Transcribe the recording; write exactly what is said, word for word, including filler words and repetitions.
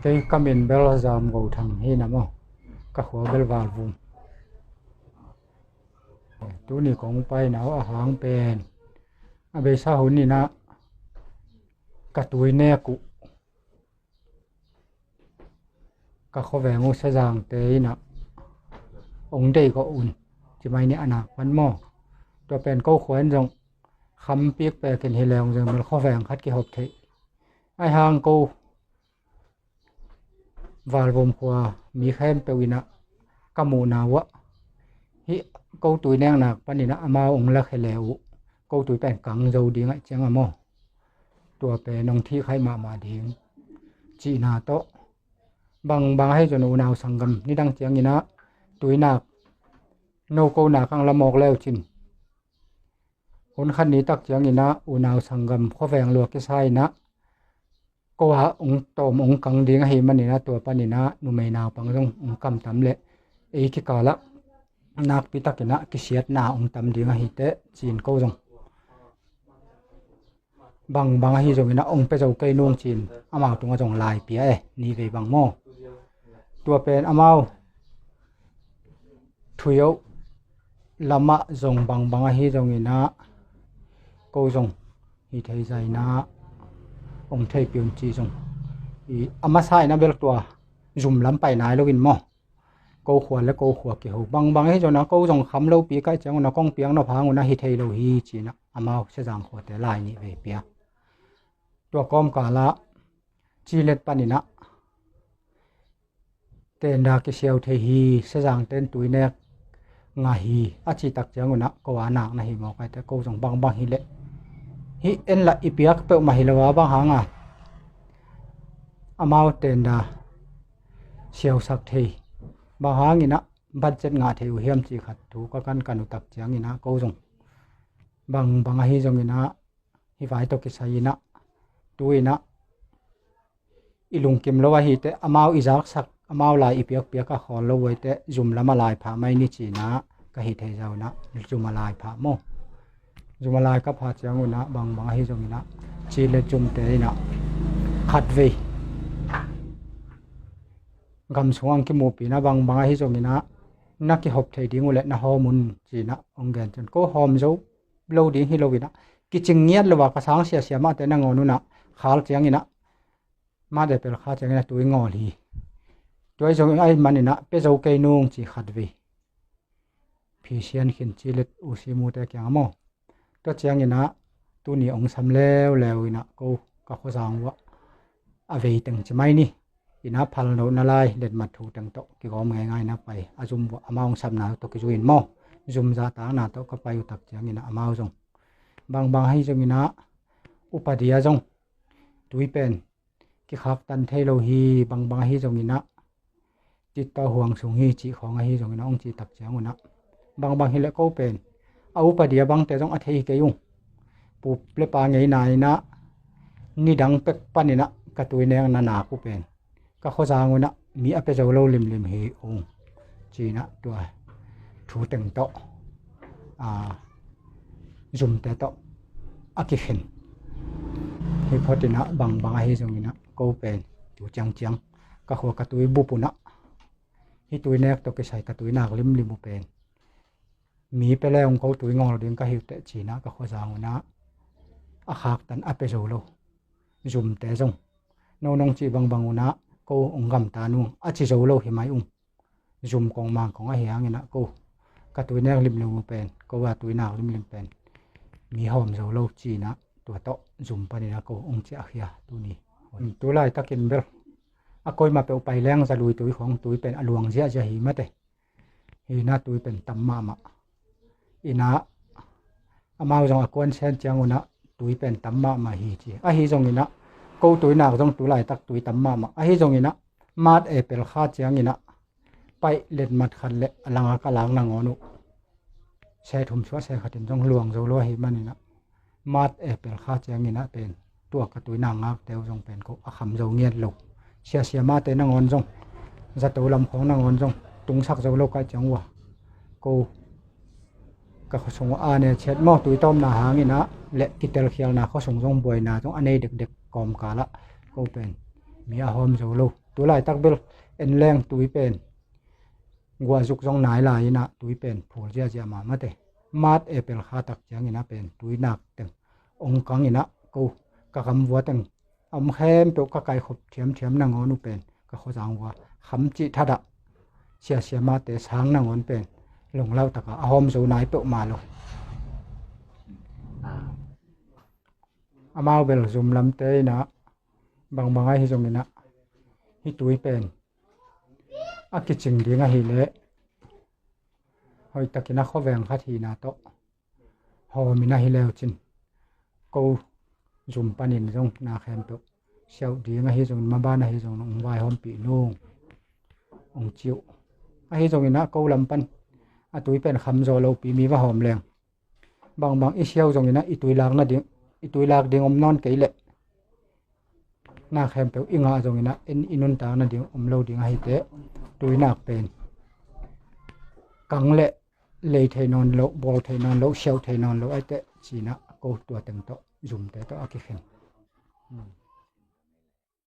Kei ka min bel Zam Go Thang hi na maw. Ka khua bel Valvum. Tuni kong paina uh a hang pen a beisa hun inah ka tui nek uh ka khuaveng uh Sezangte inah ong deih gawh un ci mai ni a nak pan maw. Tua pen ko khua in zong kham pik pek in hi leng zong bel khuaveng khat kihop theih. Ai hang ko Valvum khua mi khempeuh inah ka muhna uh ah hih ko tui nek nak pan inah amau ong lakhia le uh ko tui pen kang zo ding aih ciang a maw. Tua pen ong thih khaih mahmah ding cihna tawh bangbang ahi zong unau sanggam nidang ciang inah tui nak no ko nak ang la mawk le uh cin. Hun khat ni tak ciang inah unau sanggam khuaveng lua kisa inah ko a ong tawm ong kang ding ahi man inah tua pan inah numei naupang zong ong kamtam leh ei kikal ah nakpi tak inah kisiatna ong tam ding ahi teh cin ko zong bangbang ahi zong inah ong pia zo kei nung cin amau tungah zong lai pia e ni vei bang maw. Tua pen amau thuiauh lamah zong bangbang ahi zong inah ko zong hi thei zah inah ong thei piun ci zong i a masa inah bel tua zum lam pai nai lo in maw. Ko khua le ko khua kiho bangbang ahi zong inah ko zong kham lo pi kaih ciang unah kong piang nop hang unah hi thei lo hi ci inah amau Sezang khuate lai nih vei pia. Tua kawmkal ah Cilet pan inah tenda kisiau thei hi, Sezang ten tui nek ngah hi a cih tak ciang unah ko a nak na hi mawk aih teh ko zong bangbang hi leh hih en lah i piak peuhmah hi lo a bang hang a amau tenda siausak thei bang hang inah budget ngah thei uh hiam cih khat thu ka kan kan uh tak ciang inah ko zong bangbang ahi zong inah hi vai tawh kisai inah tu inah i lungkim lo ahi teh amau i zaksak amau lai i piakpiak a khawl lo uh aih teh zum lam a lai phah mai ni ci inah ka hi thei zah unah zum a lai phah maw. Zum a lai ka phah ciang unah bangbang ahi zong inah Cilet zumte inah khatvei gam sung ang kimuhpi inah bangbang ahi zong inah na kihop thei ding uh leh na hawm un ci inah ong gen cun ko hawm zo lo ding hi lo inah kicing ngiat lo a ka sang siasia mahte nangawn unah khal ciang inah mate pel kha ciang inah tui ngawl hi. Tua ahi zong ahi man inah pia zo kei nung ci khatvei phisian khin Cilet u si mute kiang a maw. Tua ciang inah tuni ong sam leuleu inah ko ka khuazang uh ah a vei teng ci mai ni. Inah phal no na lai letmat thu teng tawh kigawm ngeingai inah pai a zum uh ah amau ong samna tawh kizui in maw. Zum zahtakna tawh ka pai uh tak ciang inah amau zong bangbang ahi zong inah upadia zong tui pen kikhaktan thei lo hi bangbang ahi zong inah titawh huang sung hi cih khawng ahi zong inah ong cih tak ciang unah bangbang hi leh ko pen a upadia bangte zong a thei hi kei ung. Pup le pa ngeina inah nidang pek pan inah ka tui nek na nak uh pen ka khuazang unah mi a pia zo lo limlim hi ung ci inah tua thu teng tawh zumte tawh a kikhen hi phot inah bangbang ahi zong inah ko pen tu ciangciang ka khua ka tui bup unah hih tui nek tawh kisai ka tui nak limlim uh pen mi pia le ung ko tui ngawl ding ka hi uh teh ci inah ka khuazang unah a khaktan a pia zo lo zumte zong no nong cih bangbang unah ko ong gamta nung a ci zo lo hi mai ung. Zum kong mang kong ahi hang inah ko ka tui nek limlim uh pen ko a tui nak limlim pen mi hawm zo lo ci inah tua tawh zum pan inah ko ong ciahkhia tuni. Tu laitakin bel a koima peuh pai leng za lui tui khawng tui pen a luang ziahziah hi mate. Hi inah tui pen tam mahmah inah amau zong a kuan sen ciang unah tui pen tam mahmah hi ci. Ahi zong inah ko tui nak zong tu laitak tui tam mahmah ahi zong inah mat e pel kha ciang inah paih letmat khat le a langak a lak nangawn uh se thum suah se khatin zong luang zo lo ahi man inah mat e pel kha ciang inah pen tua ka tui nak ngakte uh zong pen ko a kham zo ngiat lo. Siasia mate nangawn zong zato lam khawng nangawn zong tungsak zo lo kaih ciang uh ah ko ka khuasung uh a ne chet maw tui tawmna hang inah le kitelkhialna khuasung zong buaina zong a nei dekdek kawmkal ah ko pen mi a hawm zo lo. Tu laitak bel en leng tui pen guahzuk zong nai lai inah tui pen phul ziahziah mahmah te. March April kha tak ciang inah pen tui nak teng ong kang inah ko ka kam vua teng a om khempeuh ka kaikhop thiamthiam nangawn uh pen ka khuazang vua kham cih thatah siasia mahte sang nangawn pen lunglauh takah a hawm zo nai peuhmah lo. Amau bel zum lamte inah bangbang ahi zong inah hih tui pen a kicing ding ahileh hoihtakin a khuaveng khat hina tawh hawmin ahi leucin ko zum panin zong na khempeuh siauh ding ahi zongin maban ahi zongin ong vaihawmpih nung ong ciuh. Ahi zongin ah ko lam pan a tui pen kham zaw lopi mi va hawm leng bangbang i siau zongin ah i tui lak nading i tui lak ding om nawn kei leh na khempeuh i ngah zongin ah en i nuntak nading om lo ding ahite tuinak pen kang leh lei thei nawn loh, bawl thei nawn loh, siau thei nawn loh aite cinah ko tua teng tawh zumte tawh a kikhen.